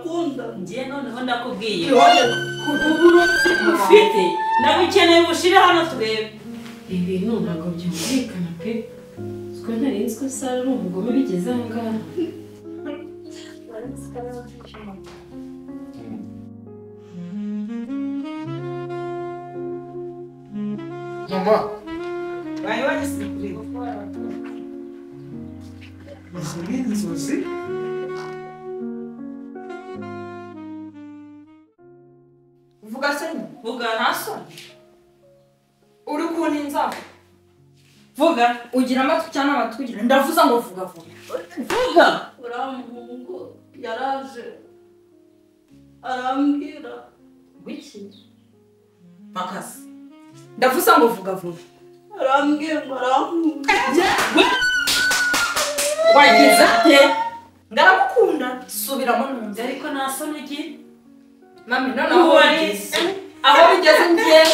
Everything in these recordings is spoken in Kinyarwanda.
Turakunda. Njye noneho ndakubwiye. Uburozi ufite ndabukeneye bushire hano turebe. Ibintu ntabwo byumvikana pe. Siko nari nzi ko Sara ari umugome bigeze aho ngaho. Mama. Bayi wageze kuri. Izi ni inzozi. Vuga se Vuga. Nta soni. Uri kuntinza. Vuga. Ugira amatwi cyangwa amatwi ugira. Ndavuza ngo vuga vuga. Vuga. Uriya muhungu yaraje arambwira. Wiki? Makasi. Ndavuza ngo vuga vuga. Arambwira ngo arankunda. Wagize ate? Ndaramukunda. Subiramo numve. Ariko nta soni ugira. Mami noneho aho bigeze njyewe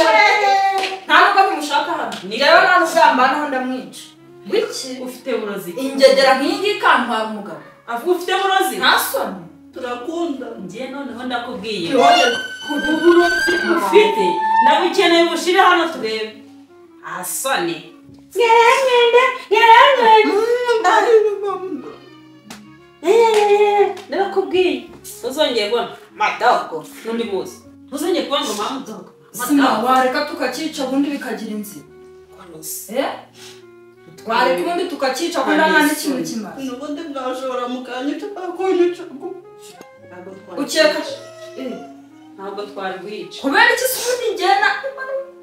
nta nubwo nkimushaka hano. Njyewe nta nubwo yambanaho ndamwica. Wiki? Ufite burozi. Ingegera nk'iyi ngiyi ikantwara umugabo. Avuga ufite burozi. Nta soni. Turakunda. Njye noneho ndakubwiye. Uburozi ufite ndabukeneye bushire hano turebe. Asoni. Ndakubwiye. Uzongeye kubona madogo n'undi munsi. Uzongeye kubona ngo mama dogo. Sima wareka tukakica ubundi bikagira inzira. Twareka ubundi tukakica kuko nta n'ikintu kimaze. N'ubundi mwashobora mukanyica akonyica. Ukeka ntabwo twari guhica. Kubera iki se ubundi njyena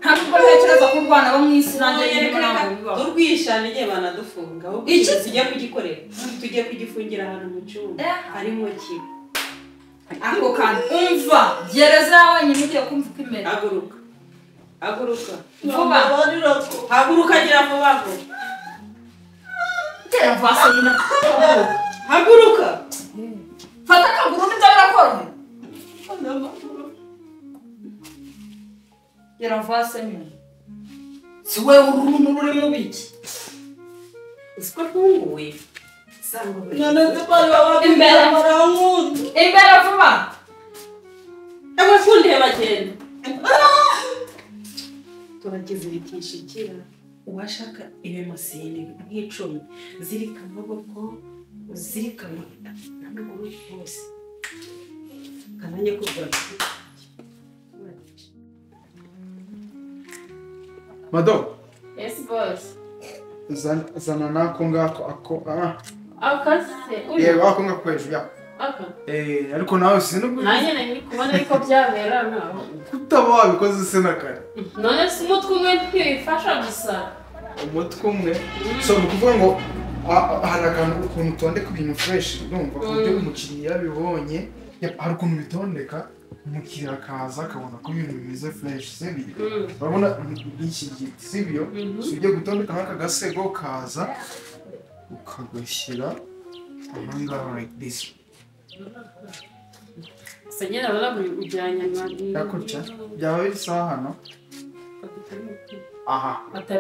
nta nubwo ntekereza ko urwana bo mu isi nanjye ntabwo bibaho. Turwishana igihe banadufunga. Iki tujye kugikorera. Tujye kugifungira ahantu mu cyumba. Harimo kiba. Ako kantu umva gereza wenyine ugiye kumva uko imeze. Haguruka. Haguruka. Vuba. Haguruka gira vuba vuba. Tera vasa nyina. Haguruka. Fata akaguru nibyo birakorohera. Tera vasa nyina. Si we uruntu ruri mu biki? Uziko ntunguwe. Imbere. Imbere vuba. Ewe kundeba genda. Turakizirikishikira. Uwashaka ibimusini nk'icumi zirika amaboko uzirika n'amaguru hose. Kananye kugura. Mado. Yes boss. Zana nako ngako ako akase yego ako ngako hejuru ya aka ariko nawe sinubwo nanjye nari kubona ariko byabera nawe kutaba wabikoze se na kare none si umutwe umwe ntiwifasha gusa umutwe umwe so ni ukuvuga ngo hari akantu ukuntu utondeka ibintu fresh urumva ku buryo umukiriya yabibonye hari ukuntu bitondeka umukiriya akaza akabona ko ibintu bimeze fresh sibyo urabona iki giti sibyo so ugiye gutondeka nk'aka gasego kaza ukagashyira ahangaha like this. Senyera barabujyanye na gutya byaba bisa hano aha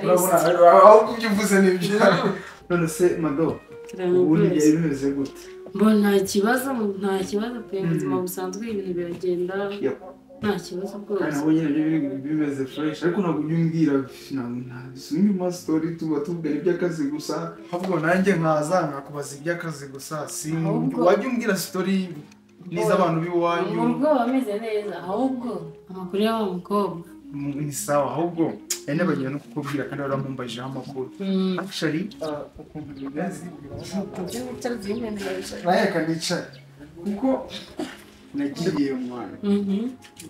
urabona aho kubyivuze nibyo none se mado ubundi byari bimeze gute? Mbona nta kibazo pe ubuzima busanzwe ibintu biragenda nta kibazo rwose. Kandi nabonye nabyo bimeze fresh ariko ntabwo ujya umbwira ntabwo story tuba tuvugana iby'akazi gusa ahubwo nanjye nkaza nkakubaza iby'akazi gusa si wajya umbwira story n'iz'abantu b'iwanyu mu rugo bameze neza ahubwo amakuru y'aba mukobwa ni sawa ahubwo nari nabagiye no kukubwira kandi waramumbajijeho amakuru actually ukuntu bimeze nawe nicaye kuko nagiriye umwana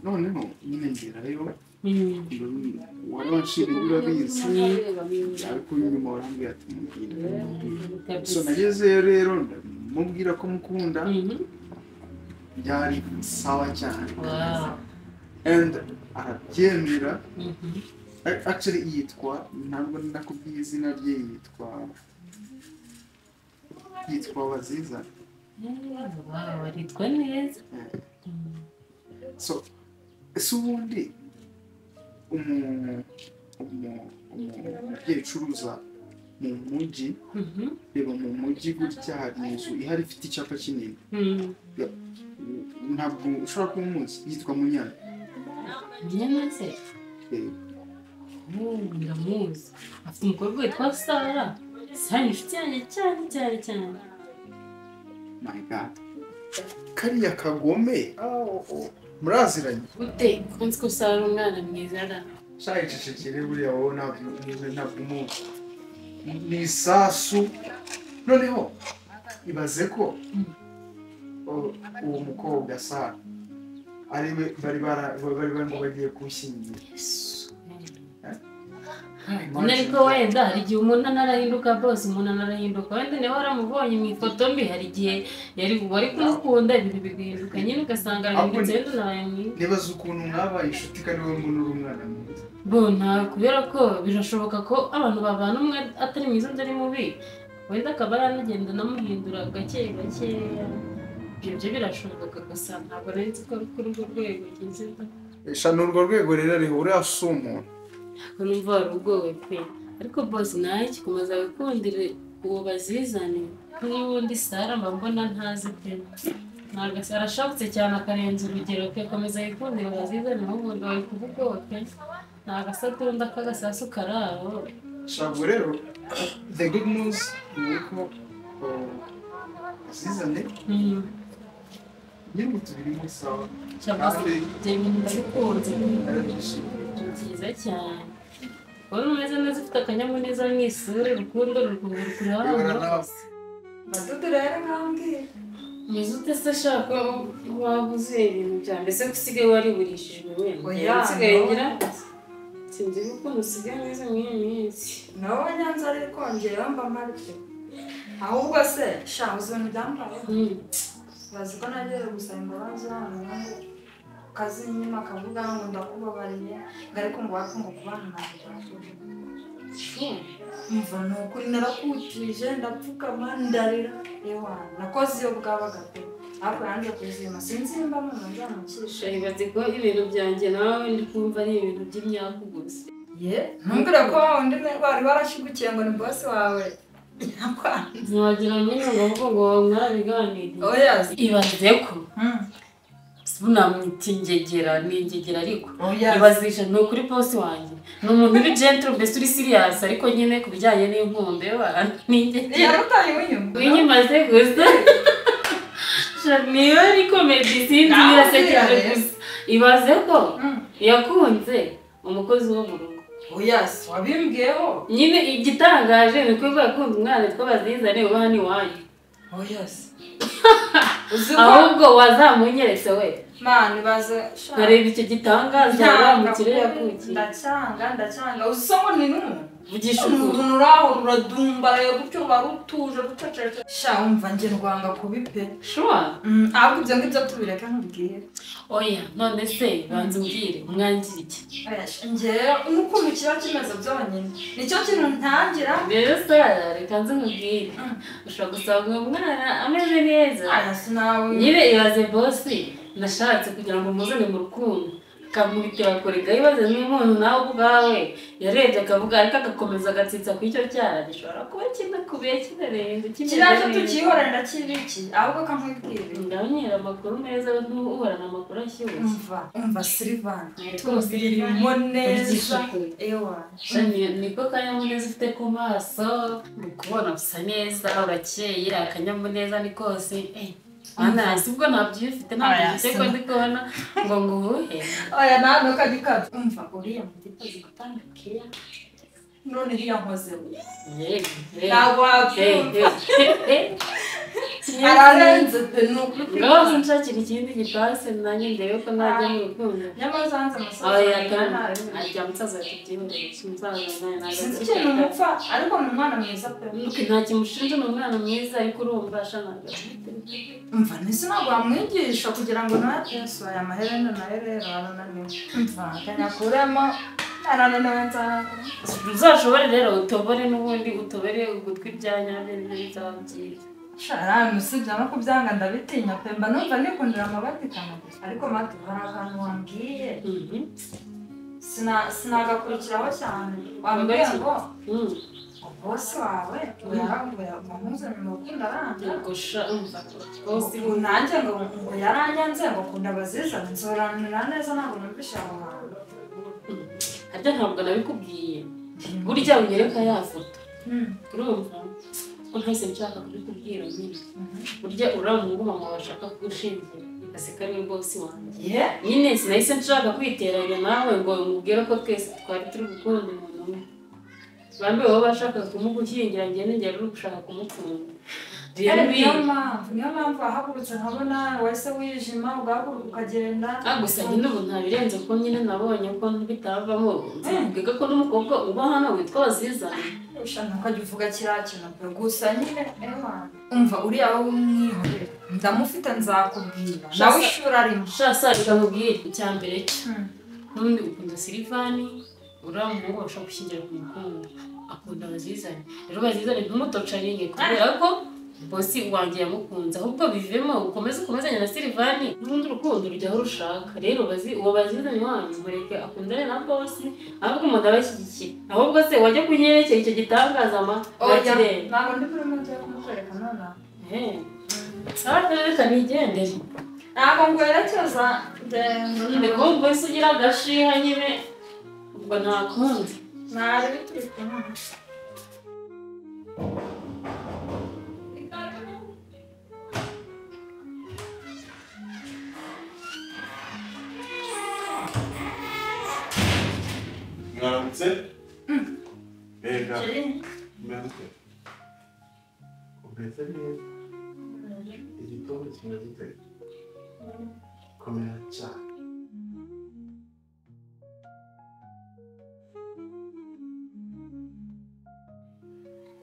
noneho nyine ngerayo wari wanshiriye urabizi ariko nyuma warambwira ati mubwira so nagezeyo rero mubwira ko mukunda byari sawa cyane and arabyemera actually yitwa ntabwo ndakubwiye izina rye yitwa Baziza. Waritwa neza. So ese ubundi umubyeyi ucuruza mu mujyi reba mu mujyi gutya hari inzu ihari ifite icyapa kinini Ntabwo ushobora kuba umuzi, yitwa Munyana. Munyana se? Ndamuzi. Afite umukobwa witwa Sara. Sara ni inshuti yanjye cyane cyane cyane. My God. Kariya kagome muraziranye gute? Ko nzi ko Sara ari umwana mwiza ra. Shaka icecekere buriya wowe ntabwo umuzi. Ni isasu. Noneho ibaze ko uwo mukobwa Sara ariwe bari ngo bagiye kumushyingira. Ariko wenda hari igihe umuntu anarahinduka bose, umuntu anarahinduka. Wenda niba waramubonye mu ifoto mbi, hari igihe wari kumukunda ibintu bigahinduka nyine, ugasanga arahindutse wenda unabaye mwiza. Nibaza ukuntu mwabaye inshuti kandi wowe mbona uri umwana mwiza. Bo nta kubera ko birashoboka ko abantu babana umwe atari mwiza undi ari mubi, wenda akaba yaranagenda anamuhindura gake gakeya. Ibyo birashoboka gusa ntabwo nari nzi ko kuri urwo rwego ugeze. Sha ni urwo rwego rero ariho, uriya si umuntu. Ko numva wari ubwoba pe. Ariko boss nawe kikomeza wikundire uwo bazizane, n'ubundi Sara mba mbona ntazi pe. Ntabwo arashabutse cyane akarenza urugero pe. Komeza wikundire bazizane, n'ubundi wari kuba ubwoba pe. Nta gasatunda k'agasasu karaho. Shabwo rero the good news ni uko bazizane nyine tubirimo sawa. Shabwo ibyo bintu ndabikunze. Narabyishimiye. Byiza cyane. Wowe umeze neza, ufite akanyamuneza mu isura, urukundo ruri hano. Madudu rero nkambwira. Umeze ute se shaka wabuze ibintu bya mbese ko usigaye wariburishijwe wenda? Oya, Nsigaye ngira sinzi ukuntu usigaye umeze muri iyi minsi. Nawe Nyanza ari kongera mba mpari pe. Ahubwo se sha uzi ibintu byambayeho? Bazi ko nagiye gusaba imbabazi hano kazi nyuma akavuga ngo ndakubabariye, ngo ariko ngo wapfa ngo kubana ntabwo byashoboka. Umva ni ukuri narakutije ndapfukama ndarira, ewa nakoze iyo bwabaga pe, ariko yanze kuzima sinzi nimba mama nzamukisha. Ibaze ko ibintu byanjye nawe ndi kumva ari ibintu by'imyaku gusa. Ye ntumbwire ko wa wundi wari warashigukiye ngo ni boss wawe yakwanze. Ntiwagira nyine ngo ahubwo ngo mwarabiganiriye. Oya. Ibaze ko namwita ingegera, ni ingegera ariko Oya. Ibazisha ni ukuri boss wanjye ni umuntu uri gentle mbese uri serious, ariko nyine ku bijyanye n'inkundo ni ingegera. Yarutaye unyuma. Winyimaze gusa niyo ari comedy sinzi birasekeje gusa. Ibaze ko yakunze umukozi wo mu rugo. Oya wabimbwiyeho. Nyine igitangaje ni uko yakunze umwana witwa Bazizane uba hano iwanyu. Oya. Ahubwo wazamunyeretse we. Mani baze sha. Nkareba icyo gitangaza wa mukire yakukiye. Ndacyanga uzi ngo ni n'umuntu. Vugisha ukuri. Umuntu uraho ruradumbaraye gutyo barutuje rucecetse. Sha umva nge rwanga kubi pe. Sure. Ahubwo ibyo ngibyo tubireke nkubwire. Oya none se banza umbwire umwangira iki? Oya nge n'ukuntu kiba kimeze byonyine. Nicyo kintu ntangira. Rero Sara reka nze nkubwire. Ushobora gusanga uwo mwana ameze neza. Aya sinawe. Nyine ibaze boss nashatse kugira ngo muzane mu rukundo. Kamubitira korega ibaze n'umuntu nawe ubwawe yarebye akavuga ariko agakomeza agatsitsa ku icyo cyaha gishobora kuba kinakubiye kinarenze kimeze Kiraje tukihorera ndakibiki ahubwo kankubwire. Ndabonyera amakuru meza ntuhorana amakuru ashyushye. Umva Silvan tubirimo neza. Ewa niko kanyamuneza ufite ku maso, uri kubona usa neza urakeye, akanyamuneza ni kose. Ana sibwo ntabyo ufite ntabwo ufite ko ndi kubona ngo nguhuhe. Oya nta nuko agikabye. Umva uriya mutipe azi gutanga keya none iriya nkoze ntabwo wabyumva. Ararenze pe ni ukuri. Ngaho nshakira ikindi gipasi nanjye ndebe ko najya mu rukundo. Nyamara usanze umusaza. Oya kandi ajya musaza tubyihorere umusaza nawe ntabwo Sinzi ikintu umupfa ariko ni umwana mwiza pe. Nta kimushinja ni umwana mwiza ariko urumva ashanaga. Umva nisi ntabwo wamwigisha kugira ngo nawe Yesu aya maherena nayo rero arananiwe. Umva kanyakuremo arananiwe nzaba. Uzashobore rero utobore n'ubundi utobere ugutwi ibya nyabyo nibyo bizaba byiza. Shara usibye no kubyanga ndabitinya pe mba numva nikundira amabatikana gusa. Ariko Matu hari akantu wambwiye sinagakurikiraho cyane. Wambwiye ngo Bosi wawe uyarambuye wamuzanye mu rukundo aranga. Ubwo sha umva bosi ubu nanjye ngo yaranyanze ngo akunda abazizane nsobanurira neza ntabwo numvishe aho hantu. Harya ntabwo nabikubwiye. Burya unyereka ya foto. Urumva ko ntahise nshaka kubikubwira nyine. Burya uriya muhungu mama washaka kugushingira aseka ari we bosi wanjye. Nyine sinahise nshaka kwiteranya nawe ngo mubwire ko twese twari turi gukunda umuntu umwe. Bambe wowe bashaka kumugushyingira njye ninjye ari gushaka kumukunda. Rero niyo mpamvu wahagurutse nkabona wahise wijima ugahaguruka ukagenda. Gusa nyine ubu ntabirenze kuko nyine nabonye ko bitavamo. Nzabwira ko n'umukobwa uba hano witwa Bazizane. Usha ntukajya uvuga kiriya kintu pe gusa nyine ewa umva uriya wowe umwihorere ndamufite nzakubwira nawe ishuri arimo. Sha sa reka nkubwire icya mbere cyo n'ubundi ukunda Silivani uriya muhungu bashaka gushyingira ku mukunda akunda Bazizane. Rero Bazizane ntumutocaringe kubera ko bosi wanjye yamukunze ahubwo bivemo ukomeze ukomezanye na Silivani n'ubundi urukundo rujya aho rushaka. Rero uwo Bazizane wanyu mureke akundane na bosi ahubwo umuntu abashyigikira. Ahubwo se wajya kunyerekera icyo gitangaza ma oya ntabwo ndi kuri moto yo kumukwereka nonaha. Sawa reka nigendere. Ntabwo ngwerekeza ndi kumva ese ugira agashiha nyine ubwo ntakundi. Ntari bituri kumwe. Mwaramutse? Mbega. Mwaramutse. Umeze neza. Igitondo kimeze gute? Komera cyane.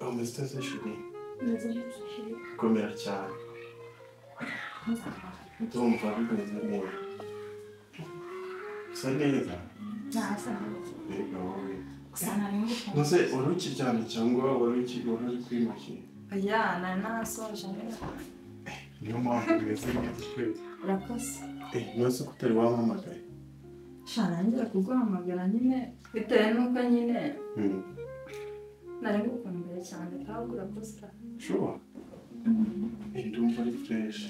Umeze neza shuri? Komera cyane. Ndumva bimeze neza. Usa neza? Mbega wowe. Ntuze wari ukiryamye cyangwa wari uri kwiyuhagira? Oya nari nasoje neza. Niyo mpamvu umeze neza kweli. Urakoze. Ntuzi ko utari wampamagaye? Sha nangira kuguhamagara nyine bitewe n'uko nyine nari ngukumbuye cyane ahubwo urakoze. Sure. Ndumva ari fresh.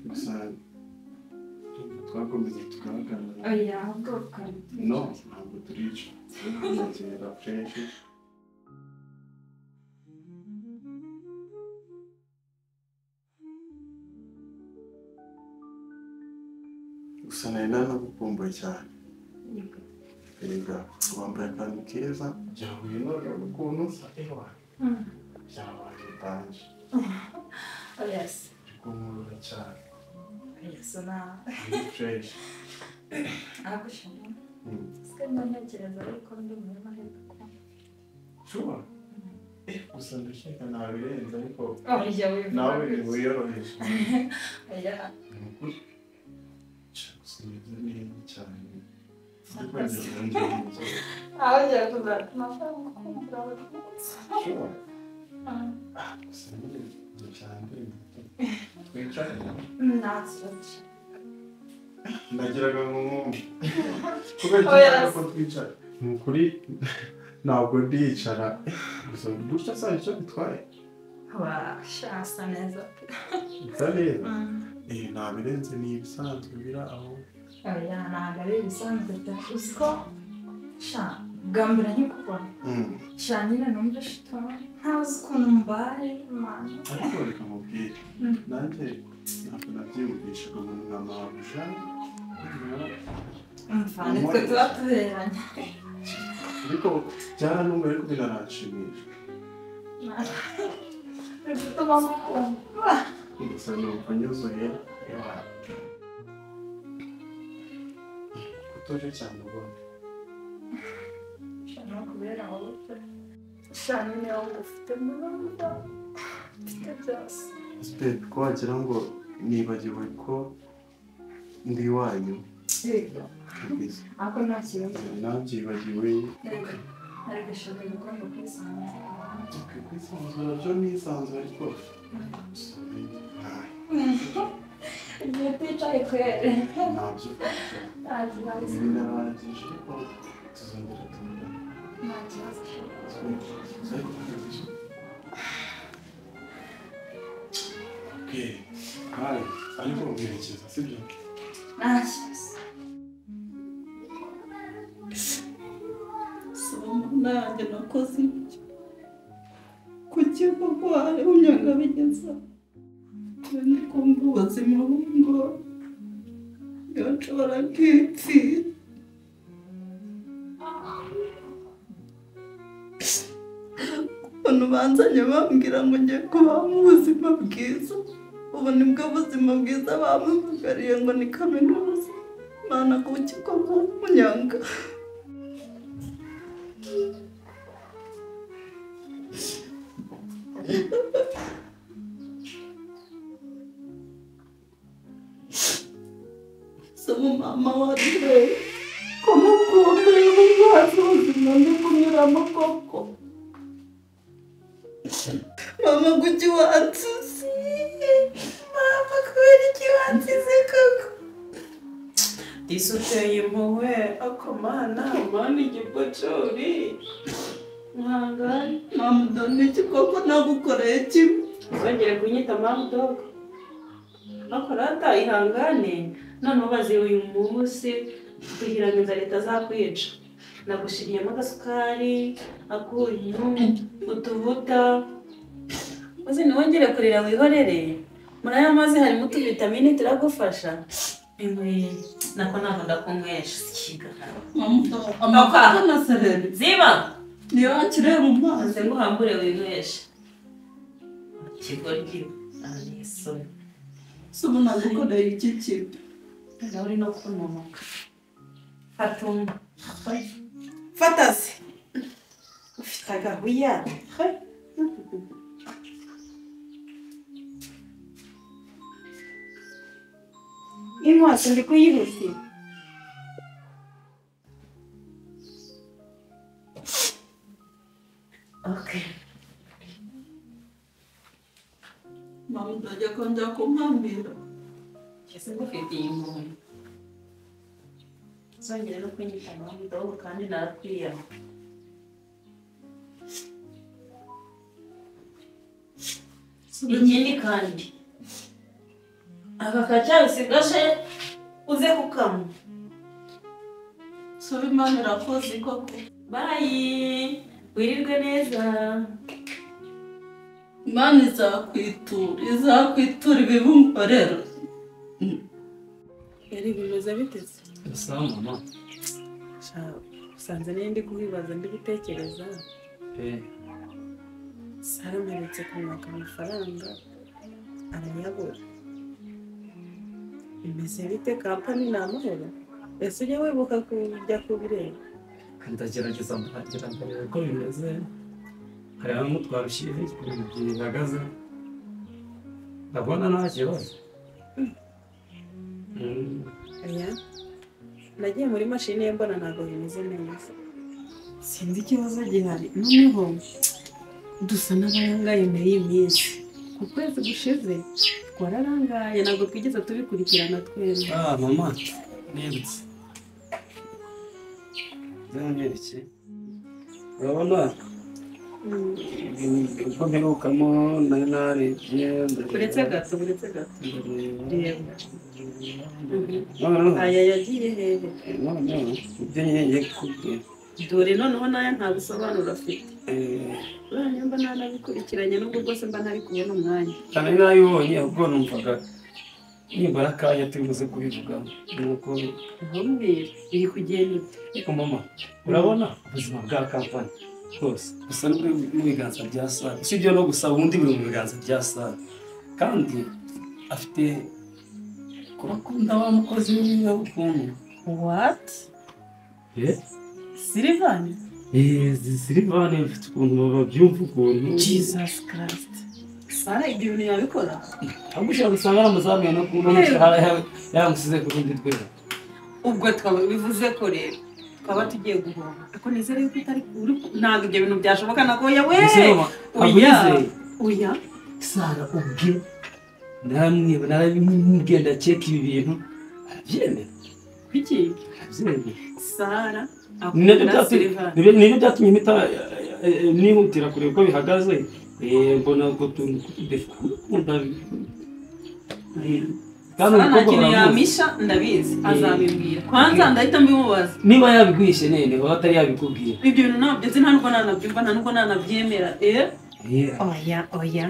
Gusa twakomeza tugahagarara. Oya ahubwo kare. No, ntabwo turica. Tugera fresh. Gusa nari nanagukumbuye cyane. Erega wambaye akantu keza byahuye n'ukuntu usa ewa. Byabaye danje. Oya se. Uri cyane. Oya na. Ni fresh. Aragushimira. Sike ntekereza ariko ndi umunyamahirwe ko. Sure. Gusa ndakeka ntabirenze ariko nawe wiyoroheje. Oya. Ni ukuri. Gusa umeze neza cyane. Aho ngiye kuzatuma kumbura buri munsi. Sure. Gusa nyine cyane. Twicare. Nta kibazo. Ndagiraga ngo nkumve. Kubera icyo ushaka ko twicara. Ni ukuri ntabwo ndicara. Gusa gutya sa icyo bitwaye. Sha asa neza pe. Bisa neza? Nta birenze ni ibisanzwe biri aho. Oya ntabwo ari ibisanzwe pe. Uzi ko sha bwa mbere nkikubona. Sha nyine numva shito ntazi ukuntu mbaye mana. Ariko reka nkubwire. Nanjye ntabwo nabyiyumvishaga umuntu nka mabuja. Umva nitwe tuba tuberanye. Ariko byarantunguye ariko binaranshimisha. Biri gutuma ngukunda. Gusa numva nyuzuye. Utuje cyane ubona. Sha no kubera wowe pe. Sha nyine wowe ufite murumva. Mfite byose. Babe, ko wagira ngo nibagiwe ko ndi iwanyu. Yego. Ariko nta kibazo. Nabyibagiwe. Ariko shaka gukunda kwisanzura. Kwisanzura byo nisanzura ariko. Igihe uticaye kwere. Ntabyo. Nta kibazo. Ibi narangije ariko tuzongera tuvugane. Nta kibazo. Okay. Hi, ariko ubwerekeza, sibyo? Nta kibazo. Nanjye nakoze ibyo. Kuki koko hari unyanga bigeza? Ndi kumva ubuzima bungora. Iyo nshobora kwipfira. Ukuntu banzanye bambwira ngo ngiye kubaho mu buzima bwiza. Ubu nibwo buzima bwiza bampamagariye ngo ni kaminuza. Mana kuki koko unyanga? Soma mama wariwe kumukunda y'ubwazo ubuzima ndi kunyuramo koko. Mama kuki wansize? Mama kubera iki wansize koko? Disuteye impuhwe akomana mana igipocori. Mwangane. Mama dore iki koko nagukoreye kimwe. Uzongere kunyita mama dog. Akorata ihangane. None ubaze uyu munsi kugira ngo inzara itazakwica. Nagushiriyemo agasukari, akunyu, utuvuta. Uzi ntiwongere kurira wihorere. Muri aya mazi harimo utuvitamini turagufasha. Inkwi nako ntabwo ndakunywesha kiga. Mama na sereri. Ziba. Niyo akire mu mazi ngo uhambure winyweshe. Kigoryi anisoni. Subu nagukoreye iki kibi? Nawe uri no kunuka. Fata. Fata se. Ufite agahuya. Inkwasi ndi kuyihutira. Okay. Mama ndajya kongera kumpambira. Ese ngufitiye impuhwe. Uzongere no kunyita mama dog kandi narakwiyama. Ikindi kandi aka kacyayi usigaje uze kukanywa. Suba Imana irakoze koko. Bye. Wirirwe neza. Imana izakwitura ibibumkorera. Yari bimeze biteze. Sawa mama. Usanze nari ndi kubibaza ndi gutekereza. Sara mperutse kumwaka amafaranga arayabura. Bimeze bite kampani ni amahoro? Ese ujya wibuka kujya kubireba? Ndagerageza mpagera nkareba uko bimeze. Hari hamwe twarushye ibintu bihagaze. Ndabona nta kibazo. Oya. Nagiye muri mashini ye mbona ntabwo bimeze neza. Sinzi ikibazo gihari. Noneho dusa n'abarangaye muri iyi minsi. Ku kwezi gushize twararangaye ntabwo twigeze tubikurikirana twembi. Ah mama, nibutse. Nzanyereke. Urabona ubwo mperukamo nari narebye. Uretse gato, uretse gato. Reba. Aya yagiye hehe? Noneho ibyo nyine ngiye kukubwira. Dore noneho n'aya nta busobanuro afite. Uriya nimba nanabikurikiranye n'ubwo bwose mba ntari kubona umwanya. Cyane nayibonye ubwo numvaga nibara akanya turi buze kubivugaho. Nuko ntumbwire biri kugenda ute? Ariko mama, urabona ubuzima bwa kampani rwose busa n'uburi mu biganza bya Sara. Usibye no gusa ubundi buri mu biganza bya Sara. Kandi afite kuba akunda wa mukozi wiwe ukuntu. What? Silivani? Silivani afite ukuntu babyumva ukuntu. Jesus Christ. Sara ibyo bintu yabikora? Ahubwo ushobora gusanga yaramuzamuye no kubona umushahara yaramusize ku rundi rwego. Ubwo twaba bivuze ko rero twaba tugiye guhomba. Ariko nizere yuko utari ntabwo ibyo bintu byashoboka nako yawe. Oya. Oya. Sara ubwe naramwiba narabimubwiye ndakeka ibi bintu arabyemera. Kuki? Arabyemera. Sara Nibyo byatumye mpita nihutira kureba uko bihagaze, mbona utwo tuntu tw'utudefa. Kandi nta umukobwa kintu baramuzi. yamisha ndabizi azabimbwira kwanza ndahita mbimubaza Niba yabigwishe nene waba atari yabikubwira. Ibyo bintu ntabyo nzi, nta nubwo nanabyumva, nta nubwo nanabyemera. Oya oya,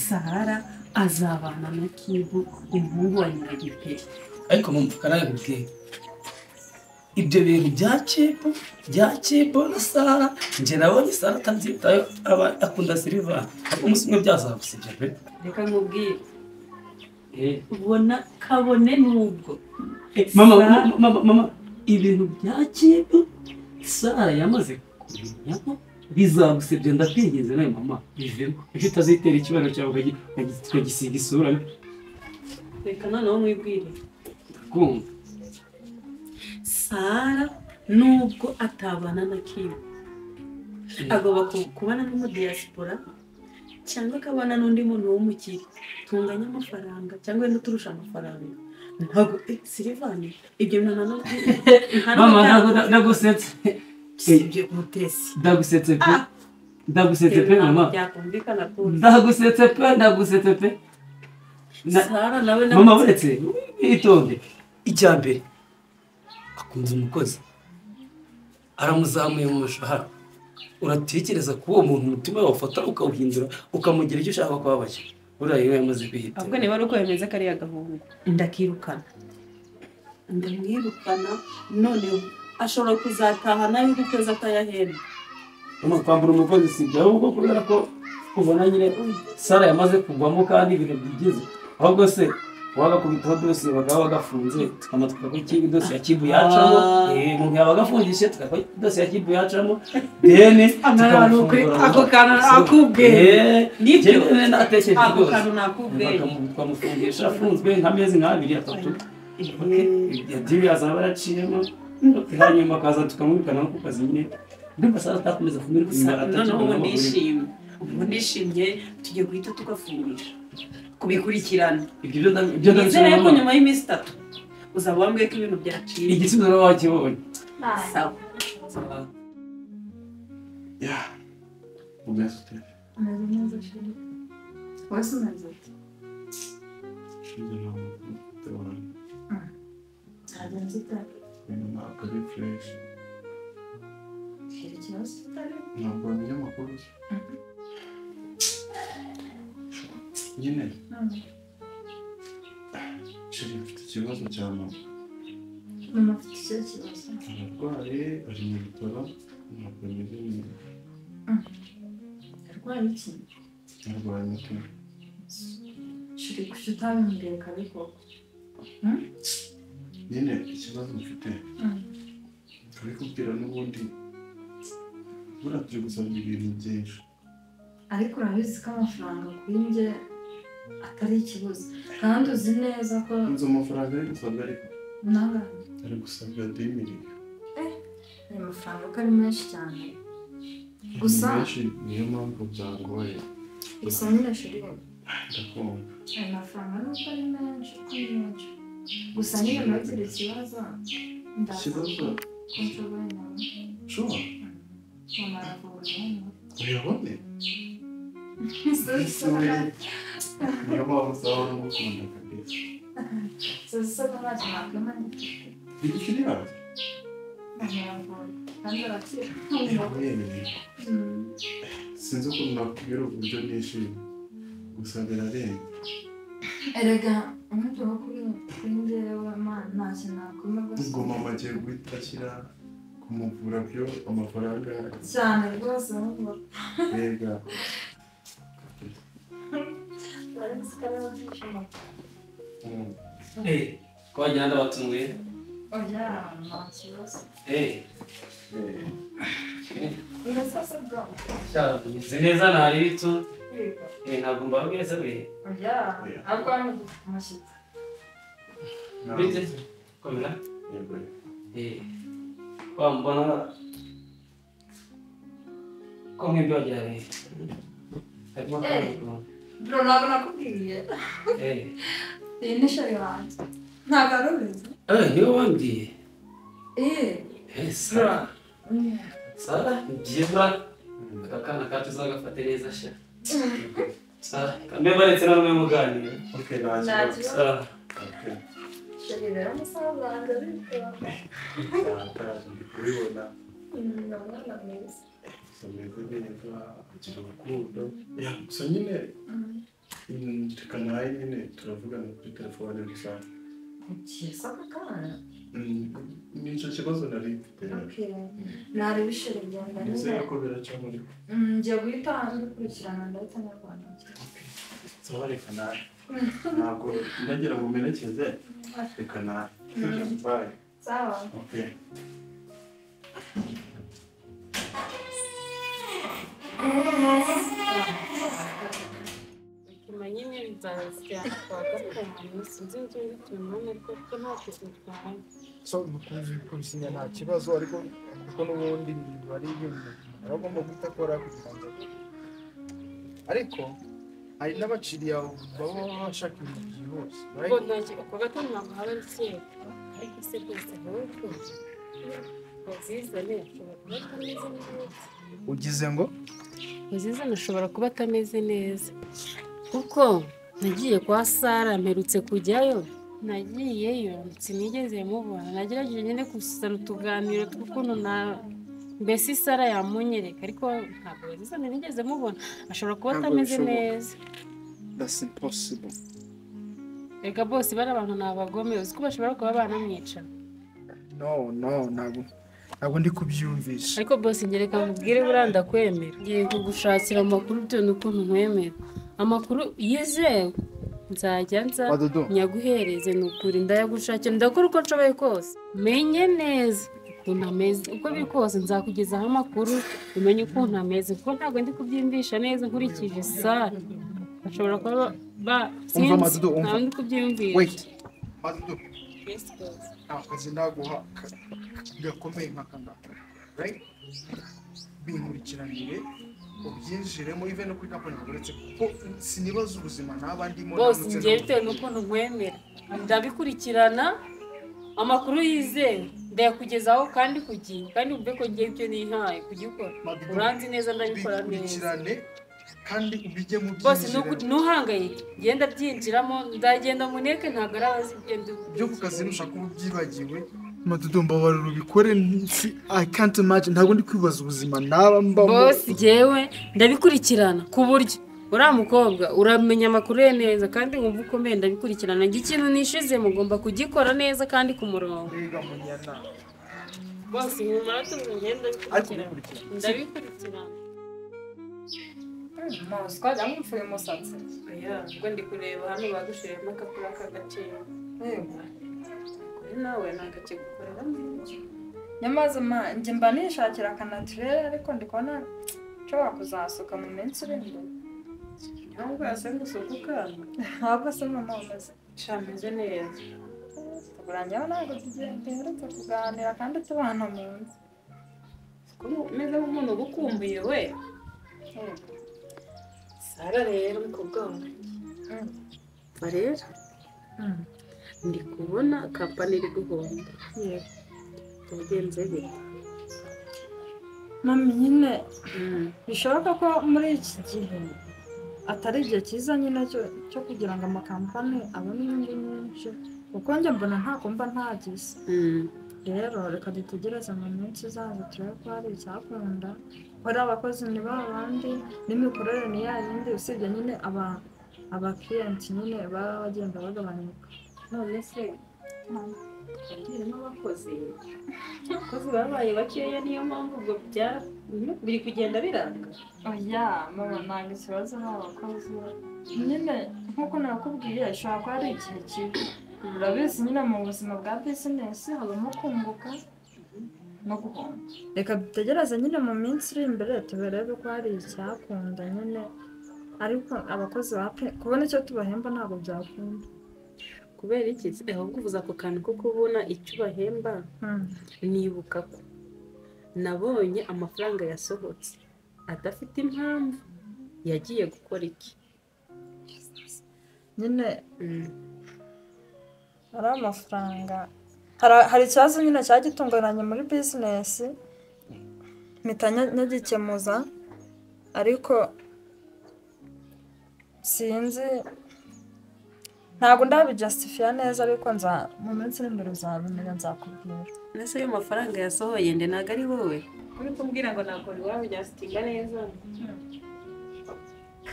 Sara azabana na Kibu umuhungu wa Nyiragiperi. Ariko mumfuka nawe nkubwire ibyo bintu bya Kibu na Sara, njye nabonye Sara atabyitayeho, aba akunda Silva, ariko umunsi umwe byazagusibya pe. Reka nkubwire, ubona kabone n'ubwo Mama, mama, mama, ibintu bya Kibu Sara yamaze kubimenyamo bizagusebya, ndakwinginze nawe mama bivemo, ejo utazitera ikibazo cyawe ukagisiga isura mbi. Reka noneho mwibwire. Ndakumva. Sara nubwo atabana na Kibu agomba kubana n'umudiyasipora cyangwa akabana n'undi muntu w'umukire tunganya amafaranga cyangwa wenda uturusha amafaranga. Ntabwo Silivani ibyo bintu Mama, ndagusetse. Sibyo Mutesi. Ndagusetse pe, ndagusetse pe mama. Byakumvikana rwose. Ndagusetse pe, ndagusetse pe. Sara nawe Mama uretse itonde. Icya mbere akunze umukozi, aramuzamuye mu mushahara, uratekereza ko uwo muntu umutima wawufata ukawuhindura ukamugira icyo ushaka ko abaye? Buriya iyo yamaze kwihitira. Ahubwo niba ari uko bimeze kariya gahungu ndakirukana, ndamwirukana, none ashobora kuzataha nawe ukwezi atayahembwa. Mama, kwambura umukozi si ibyo, ahubwo kubera ko ubona nyine Sara yamaze kugwamo kandi ibintu byigize, ahubwo se wagakubitaho dosiye bakaba bagafunze, tukamatwika ko dosiye ya Kibu yacamo, umuntu yaba agafungishije tukakora dosiye ya Kibu yacamo, deni tukamufungura. Ako kantu nakubwiye. Nibyo natekereje Ako rwose. kantu nakubwiye. Tukamufungisha afunzwe nk'amezi nk'abiri atatu, diri yazaba yaraciyemo, hanyuma akaza tukamwirukana no ku kazi nyine. Ndumva Sara atakomeza kumwirukana. Noneho ubu ndishimye, tugiye guhita tugafungisha kubikurikirana. Ibyo Nizere ko nyuma y'iminsi 3 uzaba wambwiye ko ibintu byaciye. Igisubizo nawe wakibonye. Sawa. Ya, umeze ute? Umeze neza sheri. Wese umeze ute? Sheri, ntabwo mfite wanjye. Byagenze ute? Ibintu ntabwo ari fureshi. Sheri, ikibazo utari? Ntabwo wamenya amakuru se? Nyine sheri, mfite ikibazo cya mama. Mama afite ikihe kibazo? Ararwaye, ari mu bitaro, ntabwo ameze neza. Arwaye iki? Arwaye umutima. Sheri, kuki utabimbwiye kare koko? Nyine ikibazo mfite kubikubwira n'ubundi buriya turi gusabwa ibintu byinshi. Ariko urabizi ko amafaranga kuri njye atari ikibazo, kandi uzi neza ko inzu amafaranga ari gusabwa, ariko nangahe ari gusabwa 2 miliyoni. Ayo mafaranga ko ari menshi cyane. Gusa menshi, niyo mpamvu byangoye. Gusa nyine sheri, ndakumva ayo mafaranga nubwo ari menshi, ko ari menshi, gusa nyine ntugire ikibazo, ikibazo ko nshoboye nawe. Sure. Mama aravura nawe. Uyabone? Niyo mpamvu usaba n'umukunda kabisa. Sasa ko ntacyo nakwima ngifite. Bikiri hafi? Mama aravura kandi arakira. Sinzi ukuntu nakubwira uburyo nishimye, gusa birarenze. Erega umuntu wo kuri njyewe ntacyo nakwima rwose. Ubwo mama agiye guhita akira, kumuvura byo amafaranga cyane rwose ahubwo. Mbega. Ko wagira ndabatunguye? Oya, nta kibazo. Urasa bro. Meze neza ntari tu. Ntabwo mbabwiye se we. Oya, ahubwo hano dufite umushyitsi. Bite? Komera? Wambona ko mwebwe wagira he? Harimo akantu. Bro, ntabwo nakubwiye. Iyi ni sheri wanjye. Ntabwo ari ubizi. Niwe wambwiye? Sara. Sara, ni byiza. Aka kana kacu uzagafate neza sha. Sara, kambe baretse namwe muganire. Okay, nta kibazo. Sara. Okay. Chéri rero musaza wanjye arikora. Ndi kubibona. Ni umwana mwiza. Ameze neza, agira urukundo. Gusa nyine reka nawe nyine turavugana kuri telefone gusa. Ukiye aka kana? Nicyo kibazo nari mfite. Nareba ishuri ryanjye. Nizere ko biracamo ariko. Ngiye guhita mbikurikirana ndahita nyarwanda. Sawa reka nawe. Ntabwo ndagira ngo mperekeze. Reka nawe. Bye. Sawa. Okay. Nyine nzazijyana kwa gakomano sinzi n'utundi tuntu ariko kuko nta kintu twabona. So kubisinya nta kibazo ariko kuko n'ubundi bari ibintu agomba guhita akora kugira ngo ariko hari n'abakiriya baba bashaka ibintu byihuse. Ubwo nta kintu kwa gatanu ntabwo haba ari kera ariko se rwose ahubwo bazizane ashobora kuba atameze neza. Ugize ngo? Bazizane ashobora kuba atameze neza. Kuko nagiye kwa Sara mperutse kujyayo nagiyeyo sinigeze mubona nagerageje nyine gusana utuganiro tw'ukuntu na mbese Sara yamunyereka ariko ntabwo bazizane nigeze mubona ashobora kuba atameze neza. That's impossible. Reka bose bari abantu ni abagome uzi ko bashobora kuba banamwica. No ntabwo ndi kubyumvisha. Ariko bose ngereka mubwire buriya ndakwemera ngiye kugushakira amakuru bitewe n'ukuntu nkwemera. Amakuru yizewe nzajya nza nyaguhereze ni ukuri ndayagushakira ndakora uko nshoboye kose menye neza ukuntu ameze uko biri kose nzakugezaho amakuru umenye ukuntu ameze kuko ntabwo ndi kubyiyumvisha neza nkurikije Sara ashobora kuba ba sinzi ntabwo ndi kubyiyumvisha. Akazi ndaguha gakomeye nk'aka ngaka right binkurikiranire ubyinjiremo even no kuri company uretse kuko sinibaza ubuzima nabandimo bose ngiye bitewe n'ukuntu nkwemera ndabikurikirana amakuru yizewe ndayakugezaho kandi ku gihe kandi wumve ko ngiye ibyo nihaye kugikora uranzi neza ndabikora neza bikurikirane kandi ubijye mu bose ntuhangayike ngenda byinjiramo ndagenda muneke ntabwo arabazi ibyo byo ku kazi nushaka ubu byibagiwe Madudu mbabarira ubikore I can't imagine ntabwo ndi kwibaza ubuzima naba mbamo. Bose jewe ndabikurikirana ku buryo uriya mukobwa uramenya amakuru ye neza kandi wumva ukomeye ndabikurikirana ikintu nishize mugomba kugikora neza kandi ku murongo. Mbega munyana. Bose nyuma tugenda ndabikurikirana. Mama twajya mupfuye umusatsi. Oya ubwo ndi kureba hano bagushiremo akapura k'agaciro. Yego. Nawe nagace gukorera neza. Nyamaze njye mba nishakira akanatirere ariko ndi kubona nshobora kuzasuka mu minsi iri imbere. Ntabwo yase gusuka ukanga. Ntabwo se mama umeze. Sha meze neza. Tuguranyeho ntabwo duherutse kuganira kandi tubana mu nzu. Umeze nk'umuntu ugukumbuye we. Sara rero umukobwa wanjye. Rero ndi kubona kampani iri guhomba. Byagenze bite? Mami nyine bishoboka ko muri iki gihe atari igihe cyiza nyine cyo kugira ngo amakampani abone inyungu nyinshi kuko njye mbona ntako mba ntagize. Rero reka dutegereze mu minsi izaza turebe ko hari icyakunda ko ari abakozi ni ba bandi n'imikorere ni ya yindi usibye nyine abakiriyanti nyine baba bagenda bagabanyuka. None se harimo abakozi babaye bakeya niyo mpamvu ubwo biri kugenda biranga. Oya mama ntabwo ikibazo ni abakozi nyine nk'uko nakubwiye ishobora kuba ari igihe kibi urabizi nyine mu buzima bwa bizinesi habamo kunguka no guhomba. Reka dutegereze nyine mu minsi iri imbere tuberebe ko hari icyakunda nyine ariko abakozi kubona icyo tubahemba ntabwo byakunda. Kubera iki ahubwo uvuze ako kantu ko kubona icyo bahemba nibuka ko nabonye amafaranga yasohotse adafite impamvu yagiye gukora iki nyine ari amafaranga Hari ikibazo nyine cyagitunguranye muri business mpita nyagikemuza, ariko sinzi ntabwo ndabijustifia neza, ariko nza mu minsi iri imbere uzabimenya, nzakubwira. Nese ayo mafaranga yasohoye nde ntago ari wowe uri kumbwira ngo ntabwo wabijustinga neza,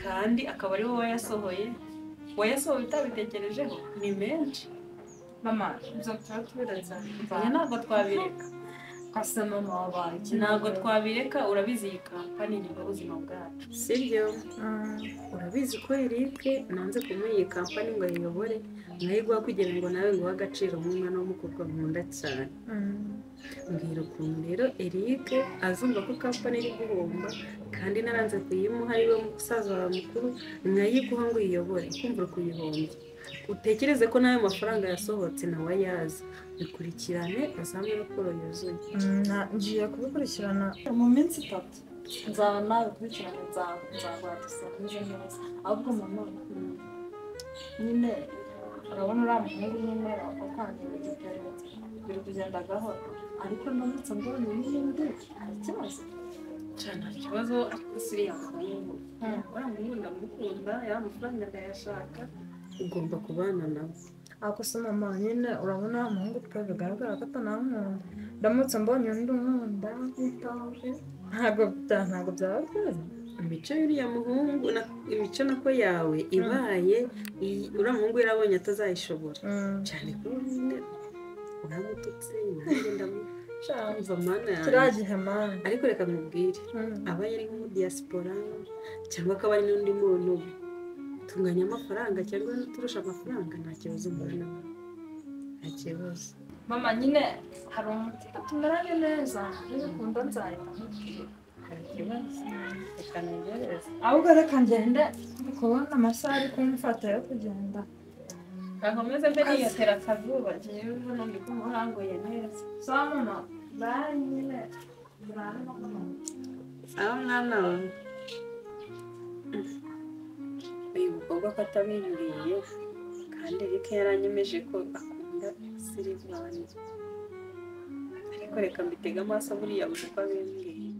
kandi akaba ari wowe wayasohoye. Wayasohoye utabitekerejeho, ni menshi. Mama, ibyo tuba tubiretse. Ntabwo twabireka. Kase mama wabaye iki? Ntabwo twabireka, urabizi iyi kampani ni ubuzima bwacu. Sibyo? Urabizi ko Eric nanze kumuha iyi kampani ngo ayiyobore, nkayiguha kugira ngo nawe nguhe agaciro nk'umwana w'umukobwa nkunda cyane. Mbwira ukuntu rero Eric azumva ko kampani iri guhomba kandi naranze kuyimuha ari we musaza wawe mukuru, nkayiguha ngo uyiyobore, kumva uri kuyihombya. Utekereze ko nayo mafaranga yasohotse nawe ayazi, bikurikirane uzampe raporo yuzuye. Ngiye kubikurikirana mu minsi 3, nzaba nabikurikirana, nzaguha dusohoze neza. Ahubwo mama nyine urabona uriya muhungu nyine watangiye igiperereza biri kugenda gahoro, ariko ndamutse mbonye n'ibindi hari ikibazo. Nta kibazo, ariko siriya muhungu uriya muhungu ndamukunda, ya mafaranga ndayashaka, ugomba kubana nawe. Ariko se mama nyine urabona umuhungu twe bigaragara ko atanankunda, ndamutse mbonye undi unkunda ntabwo byaba byiza. Imico y'uriya muhungu, imico nako yawe ibaye uriya muhungu yarabonye atazayishobora cyane ko uramututse nanjye ndamumva mana yanjye. Ariko reka mubwire, aba yari nko muri diaspora cyangwa akaba ari n'undi muntu tunganya amafaranga cyangwa n'uturusha amafaranga, nta kibazo mbona, nta kibazo. Mama nyine hari umuti tumeranye neza, nibikunda nzahita mubwira. Nta kibazo, reka ntegereze. Ahubwo reka ngende, ndi kubona amasaha ari kumfata yo kugenda. Nkomeze mbe niyotera akazuba, njyewe mbona ndi kumuranguye neza. Sawa mama, bye nyine. Sawa mwana wawe. Uyu mukobwa ko atabimbwiye kandi Eric yaranyemeje ko akunda Silivani, ariko reka mbitege amaso buriya buze ko abimbwiye.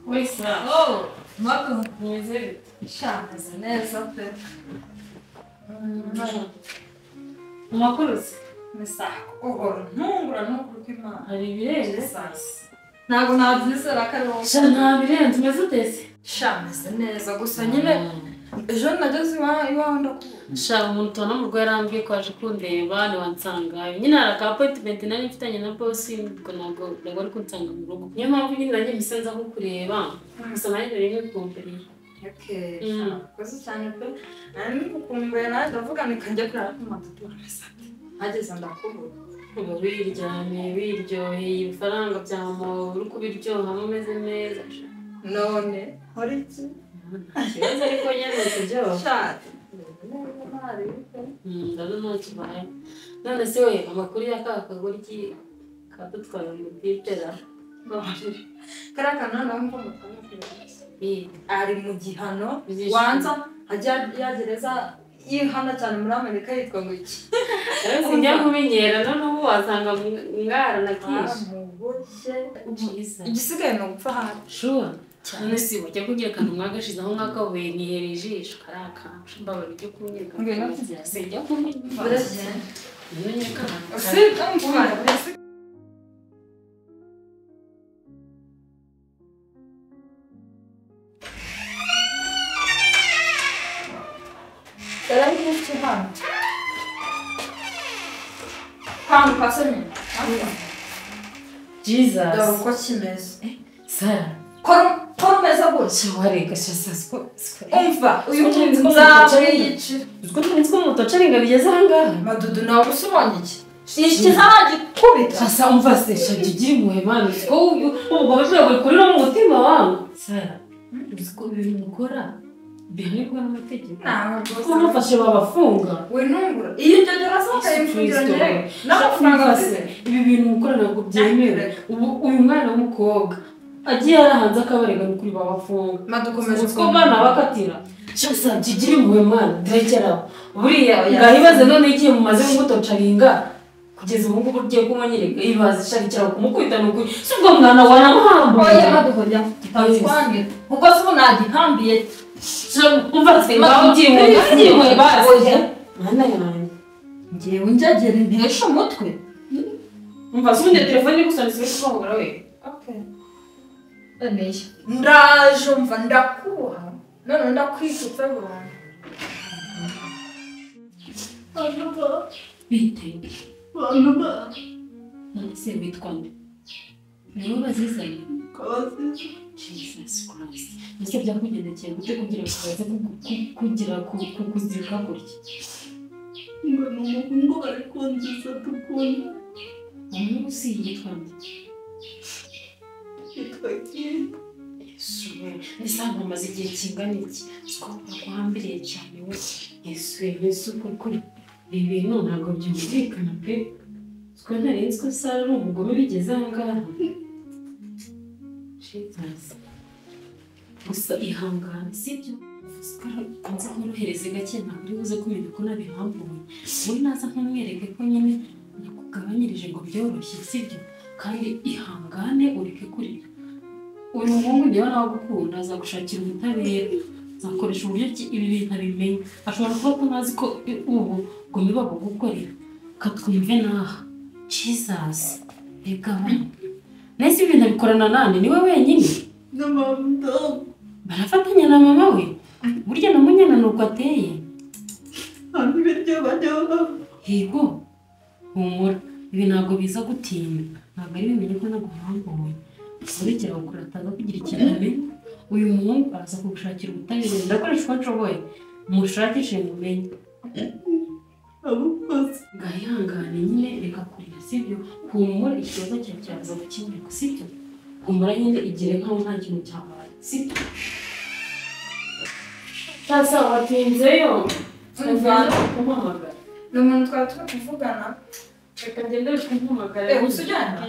Wisa. Oh, Mako, meze bite? Sha, meze neza pe. Amakuru se? Ni sawa. Uhora ntungura n'ukuri kw'Imana. Hari ibirenze? Ntabwo nabyizera ko ari wowe. Sha, nta birenze, umeze ute se? Sha, meze neza gusa nyine ejo nageze iwawe ndakubura. Sha, umuntu tubana mu rugo yarambwiye ko aje kundeba ntiwansangayo. Nyine hari aka appointment nari mfitanye na boss, ubwo ntabwo ari kunsanga mu rugo. Niyo mpamvu nyine nanjye mpise nza kukureba. Gusa nanjye nari nkukumburiye. Okay, sha, urakoze cyane pe. Nari nkukumbuye nanjye ndavuga nti njye kureba ko Matutu ameze ate. Hageze ndakubura. Uba wiryamye wiryoheye ibifaranga bya mama wawe uri kubiryohamo umeze neza. None nkora iki? Ikibazo ariko nyine ni ukuryoha. Sha, ndabona nta kibaye. None se we amakuru ya ka kagoryi kadutwaye mu bwitera? Kariya kantu noneho mva mutwe ari mu gihano wanza ajya yagereza yihana cyane muri Amerika yitwa ngo iki? Sinjya kumenyera none ubu wasanga ngara na kishe. Igisigaye ni ugupfa hano. Sure. None si ujya kunyereka akantu mwagashize aho mwakabuye nihereye ijisho kariya kantu mbabara ujye kunyereka. Sinjya kumenya. Jesus. Dore uko kimeze. Sara. Kora umeze gutya. Wareka sasa. Umva uyu munsi nzamwiyicira. Uziko mutocaringa bigeze aha ngaha. Madudu nawe usubonye iki? Iki ntaragikubita. Sasa umva se shaje ugira impuhwe mana. Uziko ubwo bashobora kubikurira mu mutima wangu. Sara, uziko ibintu mukora Bihanirwa n'amategeko. Kuko bafashe babafunga. We ntungura. Iyo ibyo byarasohoka imfungira njyewe. N'amafaranga mfite. Ibi bintu gukora ntabwo byemewe. Ubu uyu mwana w'umukobwa agiye arahanze akabarega n'ukuri babafunga. Madukomeje ko bana bakatira. Cyose kigira impuhwe mwana ndekeraho. Buriya ngahibaze none igiye mumaze kumutocaringa kugeza ubu ngubu ugiye kumanyereka ibaze isharikira kumukubita n'ukuri. Si ubwo mwana wanamuhamba. Oya maduhoya. Tutwange. Kuko se ubu nagihambiye. Umva se ngaho basi. Mwana yanjye. Ngewe njagera ntesha umutwe. Umva se ubundi telefone iri gusa nisibe kuvuga we. Okay. Ndaje umva ndakuha. None ndakwitutse burundu. Bite. Bantu none se witwa nde? Nibo bazizanye. Kabaziza. Jesus Christ. Ese byakugendekeye gute kugira ngo baze kugira kukuzirika gutya? Ngo ni umuhungu bari kunziza dukunda. Umuhungu si yitwa nde? Yitwa Kinda. Yesu we, ese hano hamaze igihe kingana iki? Siko baguhambiriye cyane we. Yesu we, mbese uko ibi bintu ntabwo byumvikana pe. Siko nari nzi ko Sara ari umugome bigeze aha ngaha. Jesus. Gusa ihangane sibyo? Nza nkorohereze gake ntabwo uri buze kumenya ko nabihambuye. Wowe naza nkamwereke ko nyine nakugabanyirije ngo byoroshye sibyo? Kandi ihangane ureke kurira. Uyu muhungu niba nawe agukunda azagushakira ubutabera, azakoresha uburyo ki ibi bintu abimenya. Ashobora kuba atazi ko ubu gome babugukorera. Katwumve naha. Jesus. Reka hano. Nese ibi bintu abikorana nande? Niwe wenyine? Na mama. Barafatanya na mama we. Burya na Munyana nuko ateye. Ibiryo bajya. Yego. Humura. Ibi ntabwo biza gutinda. Ntabwo ari bimenye ko naguhambuye. Urekera gukora ataza kugira ikintu amenya. Uyu muhungu araza kugushakira ubutabera. Ndakoresha uko nshoboye. Mushakishe mumenye. Abukoze. Ngahihangane nyine reka kurira sibyo? Humura ikibazo cyawe cyaza gukemuka sibyo? Humura nyine igire nkaho nta kintu cyabaye sibyo? Sasa watinzeyo. Kumuhamagara. Ni umuntu twari turi kuvugana. Reka ngende kumuhamagara. Usujyana?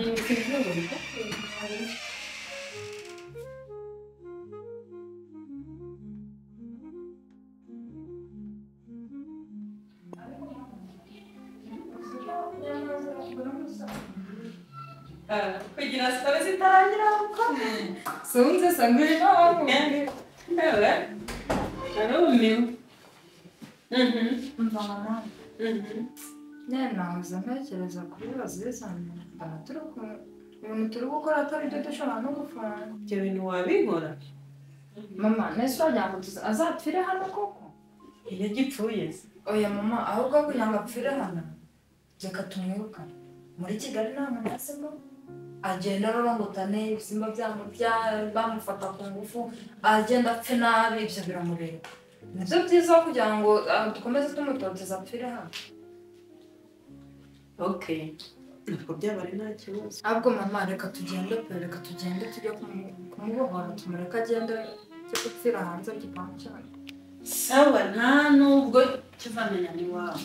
Kugira sitore zitarangira uko sunze sangwino ewe narumiwe. Umva mama nyine nahoze ntekereza kuri bazizanye mbona turi ibintu turi gukora atari byo dushobora no gufunga. Ibyo bintu wabikora mama? Nese wagira ngo azapfire hano koko? Iyo gipfuye se? Oya mama, ahubwo kugira ngo apfire hano reka tumwirukane. Muri Kigali nta muntu asemo agenda arorongotane ibisimba byamurya bamufata ku ngufu agenda apfe nabi, ibyo biramureba. Nibyo byiza kugira ngo dukomeze tumutoteza apfire hano. Okay, ntabwo byaba ari nta kibazo. Ahubwo mama reka tugende pe, reka tugende tujye kumubohora tumureke agende cyo gupfira hanze y'igipangu cyacu. Sawa, nta nubwo kizamenya ni wawe.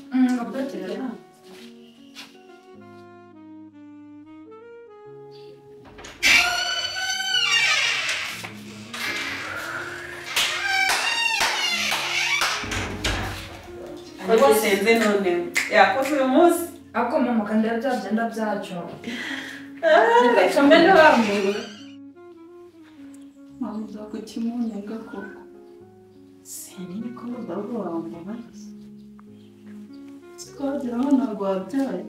Senze none yakoze uyu munsi. Ako mama kandi byagenda byacu. Reka mbende bambura. Mama uzakukimunyenga koko. Sinzi ko barugo wawe mbabaza. Twagira aho ntabwo wabyaye.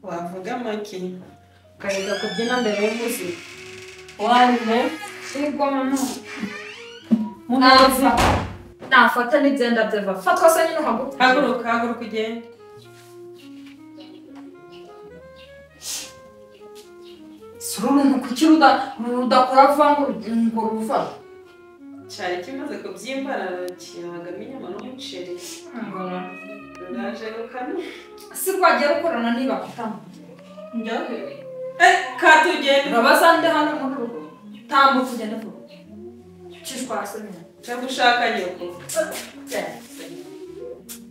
Wavuga make ukareka kubyina mbere y'umuziki. Wanjye Yego mama. Nafata n'igenda byeva. Fatwa se nyine uhaguruka. Haguruka, haguruka ugende. Sururu kuki rudakora vangu ngo ruva? Cyari kimaze kubyimbarara kiyagamo inyama n'umuceri. Ngora. Ndaje gukana. Si kwagiye gukorana niba kutama. Njyahe. Katugende. Urabaza nde hano mu rugo? Tambuka ugende vuba. Cishwa hasi nyine. Cyangwa ushaka nyoko.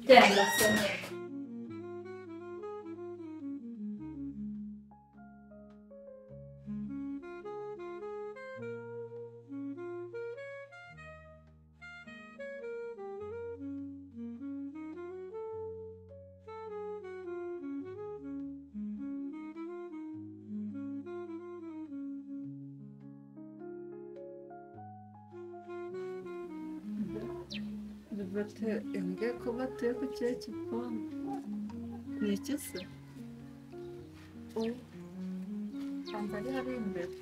Genda se. Bate yambwiye ko batuye ku kihe gipangu. Ni iki se? Banza ari hariya imbere.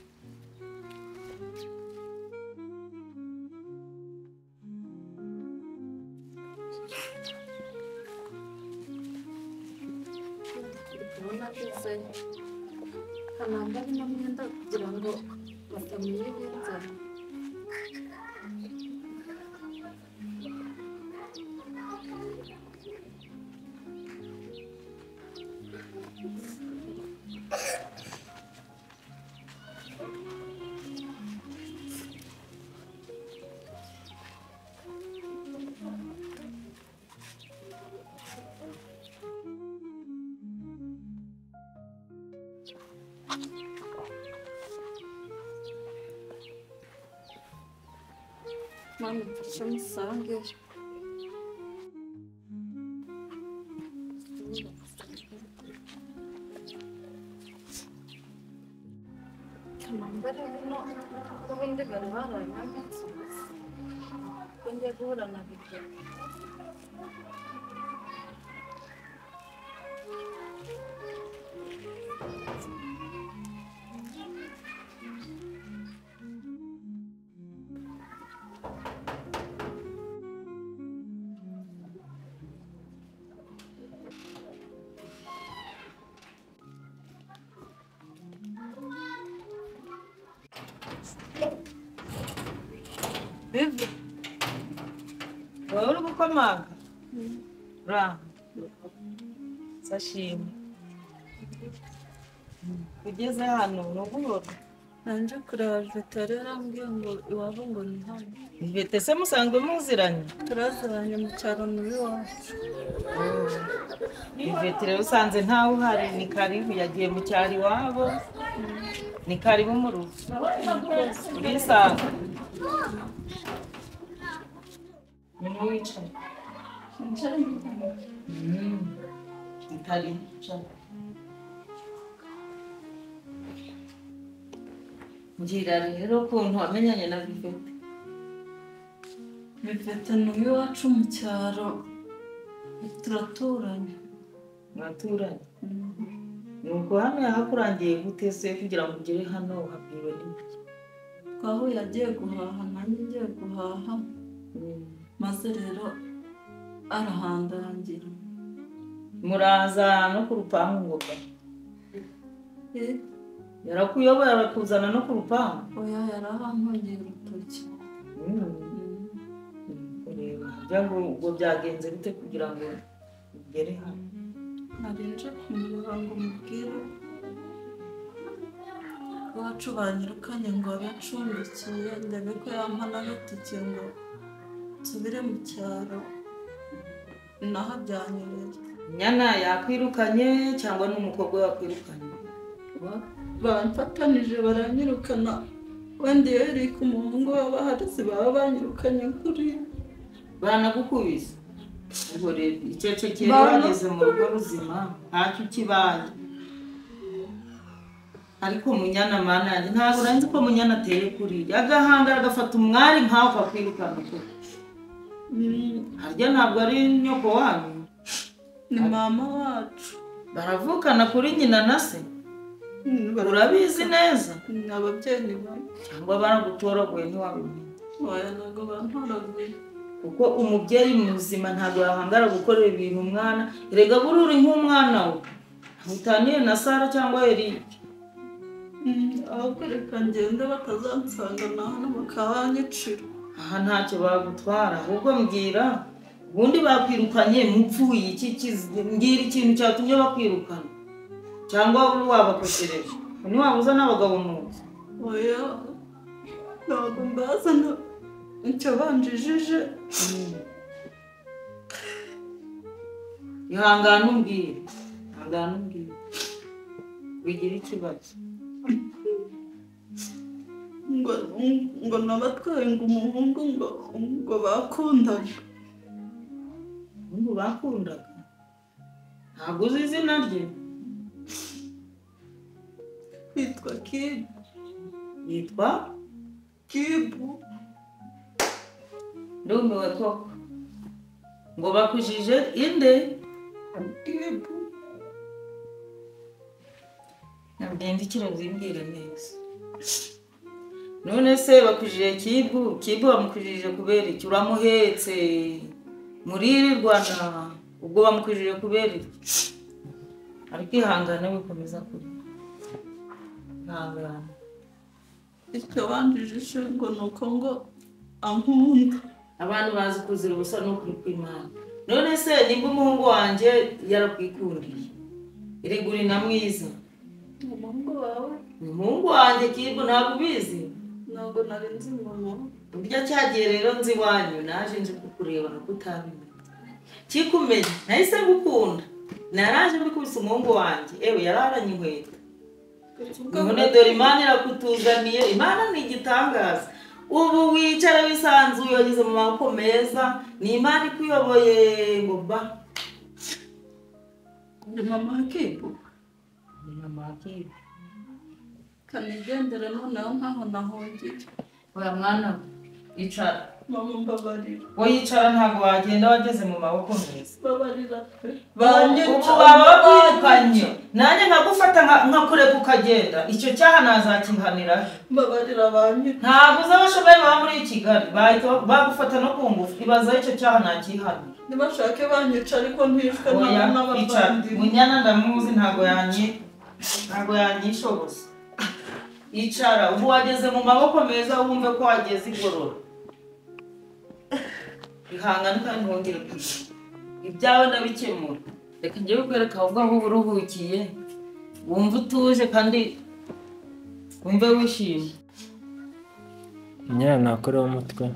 Ndabona agezeyo. Kanamba arimo myenda kugira ngo batamenya ibinzana. Mama, mfashe musangeyo. Kanambare hano n'ubundi bari baranyambitse ko ngiye guhura na Bigema. Bibi, wowe uri gukomanga? Uraho? Sashimwe. Ugeze hano ni ubuhoro? Nanje kureba Vita rero arambwiye ngo iwabo ngo ni hano. Vita se musanzwe muziranye? Turaziranye mu cyaro ni iwacu. Vita rero usanze ntawe uhari, ni karibu yagiye mu cyaro iwabo. Ni karibu mu rugo. Urisanga. Ni wicaye. Ni karibu. Mbwira rero ukuntu wamenyanye na Vivete. Vivete ni uw'iwacu mu cyaro, turaturanye. Muraturanye? Nuko hano yahakurangiye gute se kugira ngo ugere hano uhabwiwe n'iki? Twahuye agiye guhaha nanjye ngiye guhaha, maze rero arahandangira. Muraza no ku rupangu ngo ba? Yarakuyobora arakuzana no ku rupangu? Oya, yarahampongeye urutoki. Ureba kugira ngo ubwo byagenze bite kugira ngo ugere hano? Nari nje kumureba ngo mubwire iwacu banyirukanye ngo abe acumbikiye, ndebe ko yampa n'agatike ngo nsubire mu cyaro, naho byanyereye. Nyana yakwirukanye cyangwa n'umukobwa yakwirukanye? Bamfatanije baranyirukana, wenda iyo Eric umuhungu w'abaharizi baba banyirukanye kuri baranagukubise. Ubwo rero icecekere wageze mu rugo ruzima ntacyo ukibaye. Ariko Munyana mana yanjye ntabwo nzi ko Munyana ateye kuriya, agahangara agafata umwari nkawe akakwirukana koko. Harya ntabwo ari nyoko wanyu? Ni mama wacu. Baravukana kuri nyina na se? Urabizi neza? Ni ababyeyi ni bamwe. Cyangwa baragutoraguye ntiwabimenya? Oya, ntabwo bantoraguye. Kuko umubyeyi muzima ntabwo yahangara gukorera ibintu umwana. Erega buri uri nk'umwana we, utaniye na Sara cyangwa Eric. Ahubwo reka ngende batazansanga na hano bakahanyicira. Aha ntacyo bagutwara, ahubwo mbwira ubundi bakwirukanye mupfuye iki? Mbwira ikintu cyatumye bakwirukana cyangwa wabakoshereje. Ntiwabuza n'abagabo mu nzu? Oya, ntabwo mbazana. Icyo banjijije ihangane umbwire, ihangane umbwire wigira ikibazo. Ngo nabatwaye ngo umuhungu ngo bakundaga. Umuhungu bakundaga? Ntabwo uzi izina rye? Yitwa Kibu. Yitwa Kibu. Ndumiwe koko. Ngo bakujije inde? Kibu. Nabwendikira uzimbwire neza. None se bakujije Kibu, Kibu bamukujije kubera iki? Uramuhetse muririrwana, ubwo bamukujije kubera iki? Ariko ihangane wikomeza kuri. Ihangane. Icyo banjijije ngo nuko ngo ankunda. Abantu bazi kuzira ubusa no kuri kw'Imana. None se nimba umuhungu wanjye yarakwikundiye, erega na mwiza. Umuhungu wawe? Umuhungu wanjye Kibu ntabwo ubizi? Ntabwo nari nzi mama. Burya cyagiye rero nzi iwanyu, naje nje kukureba nuko utabimenya. Kikumenya, nahise ngukunda. Naraje mbikubise umuhungu wanjye, ewe yararanye inkweto. None dore Imana irakutuzaniye, Imana ni igitangaza. Ubu wicara wisanzuye wageze mu maboko meza, ni Imana ikuyoboye ngo ba. Ni mama Kibu. Ni mama Kibu. Kanigendere noneho nkaho nahungiye. Oya mwana, icara. Mama mbabarira. Wowe yicara ntabwo wagenda wageze mu maboko meza. Mbabarira pe. Ubu baba bakwirukanye. Nanjye nkagufata nkakureka ukagenda. Icyo cyaha nazakihanira. Mbabarira banyica. Ntabwo uzi abashomeri baba muri Kigali. Bahita bagufata no ku ngufu. Ibaza icyo cyaha nakihanira. Nibashake banyica ariko ntishwe n'abavandimwe. Munyana ndamuzi ntabwo yanyishoboza. Icara, ubu wageze mu maboko meza wumve ko wageze igorora. Ihangane kandi ntongere kwica. Ibyawe ndabikemura. Reka njye kukwereka ahubwo aho uruhukiye, wumve utuje kandi wumve wishimye. Nyina nakoreho umutwe.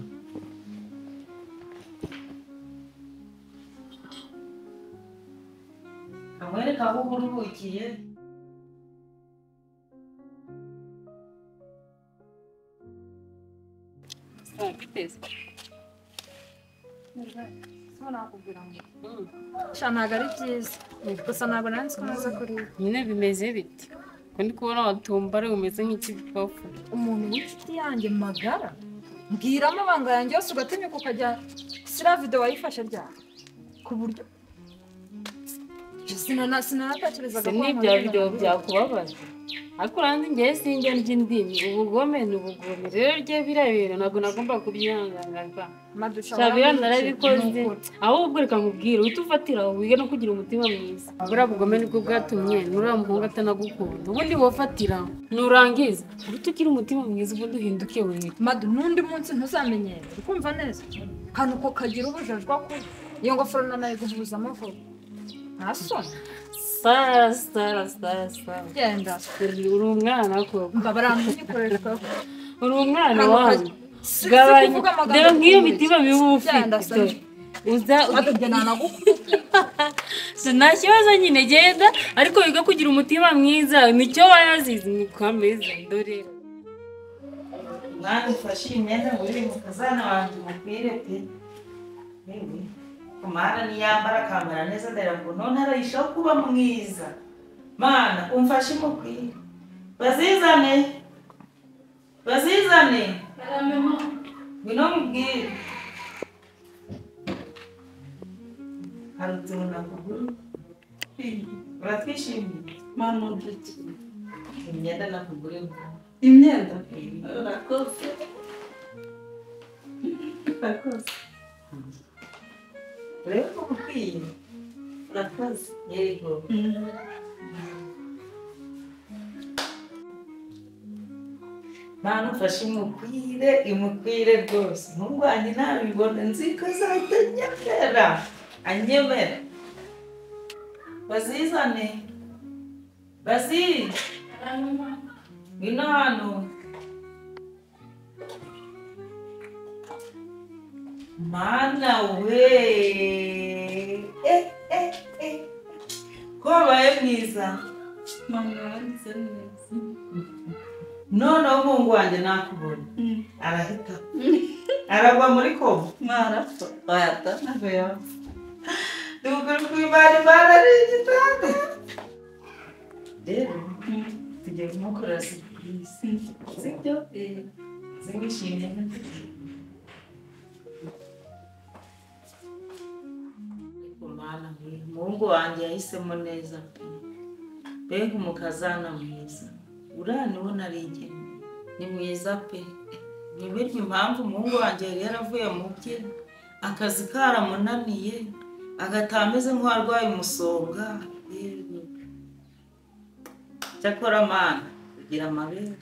Nkwereka aho uruhukiye. Ntabwo ari byiza gusa ntabwo nari nzi ko umaze kuriya. Nyine bimeze bite? Ko ndi kubona watumbara umeze nk'ikibafu. Umuntu w'inshuti yanjye magara mbwira amabanga yanjye yose ugatinyuka ukajya siriya video wayifashe ryari ku buryo sinanatekerezaga ko n'ibya video byakubabaza. Ariko uranzi njyewe sinjya ndya indimi, ubugome ni ubugome. Rero rye biriya bintu ntabwo nagomba kubyihanganira. Shabira narabikoze. Ahubwo reka nkubwire uhite ufatira aho wige no kugira umutima mwiza. Buriya bugome nibwo bwatumye nuriya muhungu atanagukunda. Ubundi wofatira nurangiza uhite ugira umutima mwiza ubundi uhinduke wewe. Madu n'undi munsi ntuzamenyere. Ukumva neza? Kantu ko kagira ubujajwa ko iyo ngofero nanayiguhuzamo vuba. Nta soni. Sara Sara Sara Sara. Genda. Uri umwana koko. Mbabara ntugikoreshwa. Uri umwana wangu. Gabanya. Dore nk'iyo mitima mibi ufite. Uza nta kibazo nyine genda ariko wiga kugira umutima mwiza nicyo warazize ni kwameza dore. Mwana ufashe imyenda ngo uri mu kazana wanjye umupire pe. Mana niyambara akambara neza ndera ngo none arayishaho kuba mwiza. Mana umfashe mukwiye. Bazizane. Bazizane. Ngwino mubwire. Hari utuntu nakugura. Uratwishimiye? Mama ndetse. Imyenda nakuguriye. Imyenda? Urakoze. Urakoze. Urebe ko ukwiye. Urakoze. Yego. Mana umfashe imukwire, imukwire rwose. Umuhungu wanjye nabibona nzi ko azahita anyemera. Anyemera. Bazizane. Bazi. Ngwino hano. Mana we. Ko wabaye mwiza. Mama wagize neza. Noneho umuhungu wanjye nakubona. Arahita. Aragwa muri koma. Marapfa. Oya ntabwo yapfa. Dukuri kw'Imana, Imana ari igitanda. Rero tugiye kumukorera surprise. Sibyo? Zimwishimiye. Mana, umuhungu wanjye yahisemo neza pe. Mbega umukazana mwiza. Uriya niwo narigennye. Ni mwiza pe. Nibiryo impamvu umuhungu wanjye yari yaravuye mu bye, akazi karamunaniye, agataha ameze nk'uwarwaye umusonga. Cyakora Mana, ugira amabere.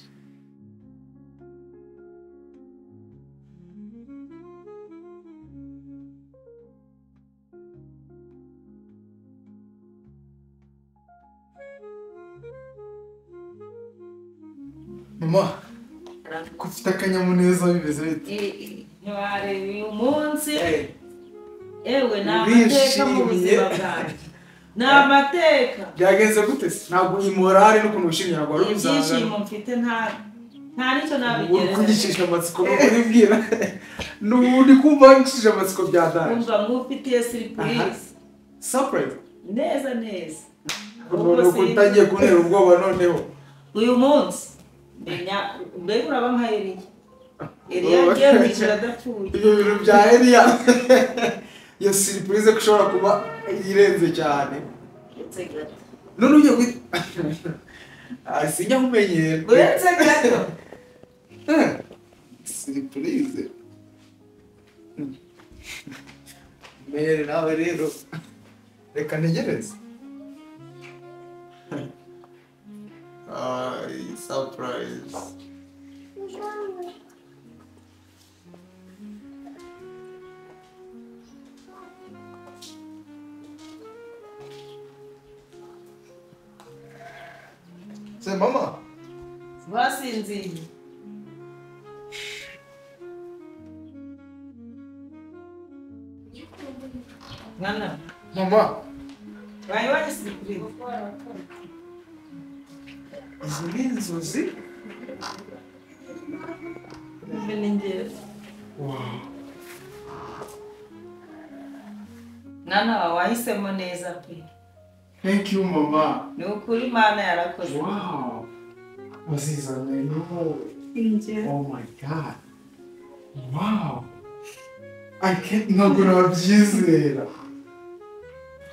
Mama, ko ufite akanyamuneza bimeze bite? Ntiwareba uyu munsi. Ewe ni amateka mu buzima bwanjye. Ni amateka. Byagenze gute se? Ntabwo imorale n'ukuntu wishimye ntabwo wari ubisanga. Ibyishimo mfite nta nicyo nabigereranya. Uri amatsiko no kubibwira. N'ubundi kumva wangishije amatsiko bya data. Kumva nk'ufitiye surprise. Surprise? Neza neza. Nuko utangiye kuntera ubwoba noneho. Uyu munsi menya mbega uraba nka Eliya. Eliya agiye mu ijuru adapfuye. Ibyo bintu bya Eliya. Iyo surprise ko ishobora kuba irenze cyane. Uretse gato. None ugiye guhita sinjya nkumenyera. Uretse gato. Surprise. Mere nawe rero reka ntegereze. Surprise. Se mama. Wasinziriye. Mwana. Mama. Wayibonye surprise. Izi ni inzozi. Wow. Mwana wawe wahisemo neza pe. Thank you mama. Ni ukuri Imana yarakoze. Wow. Wazizanye no. Oh my God. Wow. I can't ntabwo nabyizera.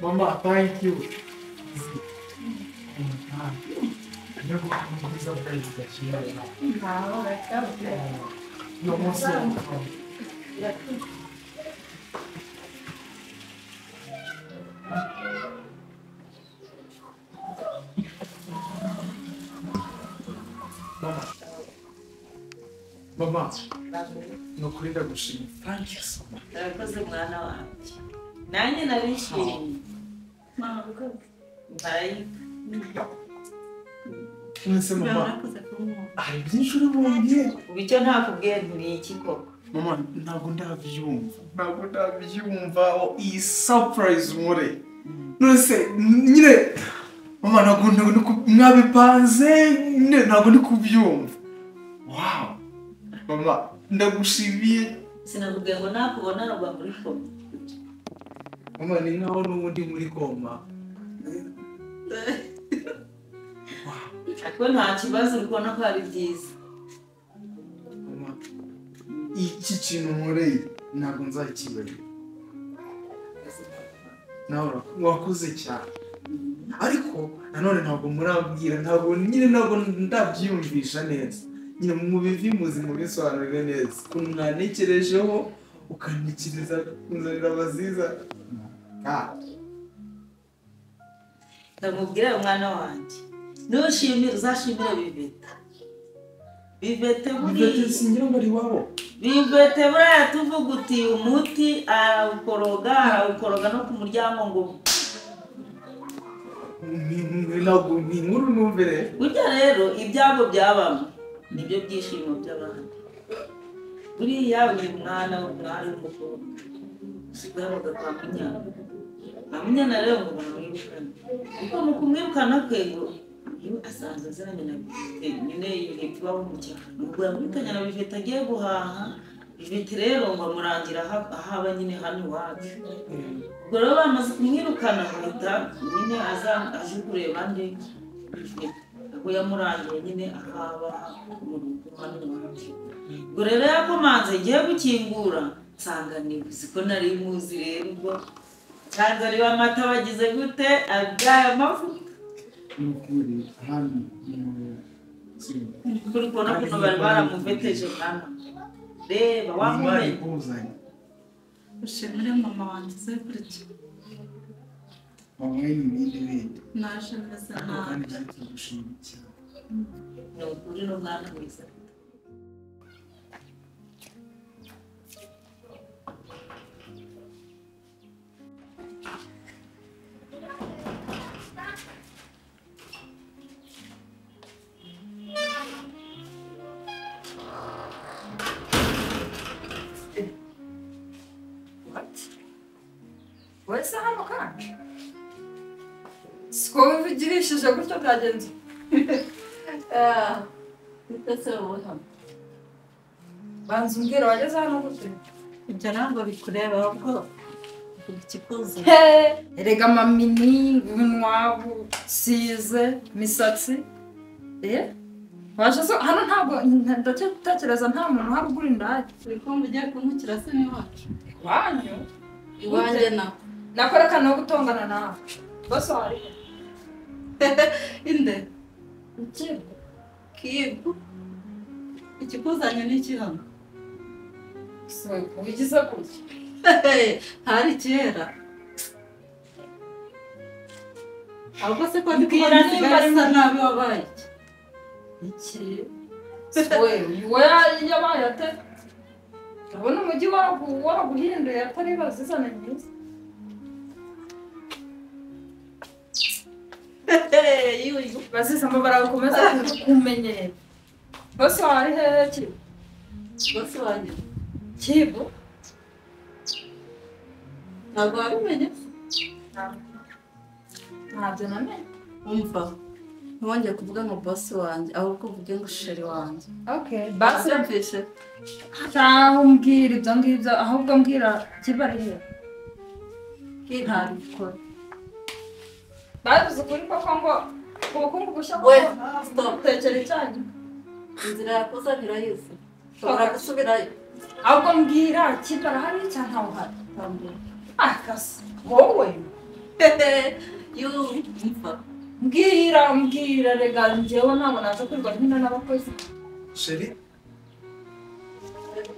Mama, thank you. Oh my God. Mama, ni ukuri ndagushimye. Thank you so much. Urakoze mwana wanjye. Nanjye narishimye. Marayika. Mwese mama, hari byinshi uri bumbwire. Ubu icyo ntakubwiye ni iki koko? Mama, ntabwo ndabyumva. Ntabwo ndabyumva iyi surprise nkore. None se nyine mama ntabwo mwabipanze, ntabwo ndi kubyumva. Wow. Mama, ndagushimiye. Sinakubwiye ngo nakubona aragwa muri koma. Mama, ni nkaho n'ubundi muri koma. Ariko nta kibazo uri kubona ko ari byiza. Mama, iki kintu nkoreye ntabwo nzakibagirwa. Nawe wakoze cyane. Ariko nanone ntabwo murabwira, ntabwo nyine ntabwo ndabyiyumvisha neza. Nyine mubivimuzi mubisobanurire neza. Ukuntu mwanekerejeho ukantekereza kunzanira abaziza. Ndamubwira mwana wanjye. Nushimira uzashimira Bivete. Bivete buriya singira ngo ari iwabo. Bivete buriya tuvugutiye umuti arawukoroga no ku muryango ngo ni inkuru numvire. Burya rero ibyago byabamo nibyo byishimo by'abandi. Buriya uyu mwana w'umwari w'umukobwa usigaye kwa Munyana. Kwa Munyana rero ngo baramwirukana. Kuko mu kumwirukana kwe ngo asanzwe aziranye na Bivete nyine hepfo iwabo mu cyaro. Ubwo yamwirukanye na Bivete agiye guhaha, Bivete rero ngo amurangira aho aba nyine hano iwacu. Ubwo rero bamaze kumwirukana bahita nyine aza aje kureba nde Bivete. Ubwo yamurangiye nyine aho aba mu rugo hano iwacu. Ubwo rero yakomanze ngiye gukingura nsanga ni ko nari muzi rero ubwo nsanze ari amata bagize gute abyaye amavuta. Nukuri hano kuri kubona ukuntu bari baramuveteje mwana reba wamumenye. Ushimire mama wanjye se kurya mama we ni ibindi bindi naje meze nabi kandi tugushimira cyane. Ni ukuri n'umwana mwiza. Wese hano kandi siko wivugirishije gutyo byagenze. Bitese wowe hano banza umbwira wageze hano gute? Ibyo ntabwo bikureba ahubwo ikikuzi. Erega mamini umunwa size misatsi waje hano ntabwo ndatekereza nta muntu uhari ugura indaya. Uri kumva ugiye kunkukira se n'iwacu? Iwanyu? Iwanjye nawe nakora kano gutongana nawe bose wari inde ikigo kigo ikikuzanye n'iki hano? Ubigize gutya hari kera ahubwo se ko ndi kubona nsigaye asa nabi wabaye iki? We yabaye ate? Ndabona umujyi waraguhinduye atari bazizana myiza. Baziza amabara bakomeza kumenyera. Bose wari hehe ki? Bose wanjye Kibu? Ntabwo wabimenye? Ntabyo namenye. Umva ntiwongeye kuvuga ngo bosi wanjye ahubwo uvuge ngo sheri wanjye. Okay, basi mfishe. Cyangwa umbwira ibyo ngibyo ahubwo mbwira Kibu ari he? Ntabikora. Bavuze ukuri koko ngo ubukungu bushya we stop tekera icyanyu. Inzira yakuzanye urayizi. Ushobora gusubirayo. Ahubwo mbwira Kibu arahari cyangwa ntawe uhari? Akase wowe yumva mbwira mbwira rega njyewe ntabwo naza kwirirwa nkina n'abakozi. Sheri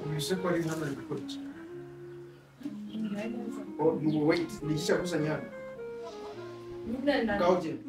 uyu ko ari hano ari gukora iki? Wait, ni iki cyakuzanye hano? Ngaho genda.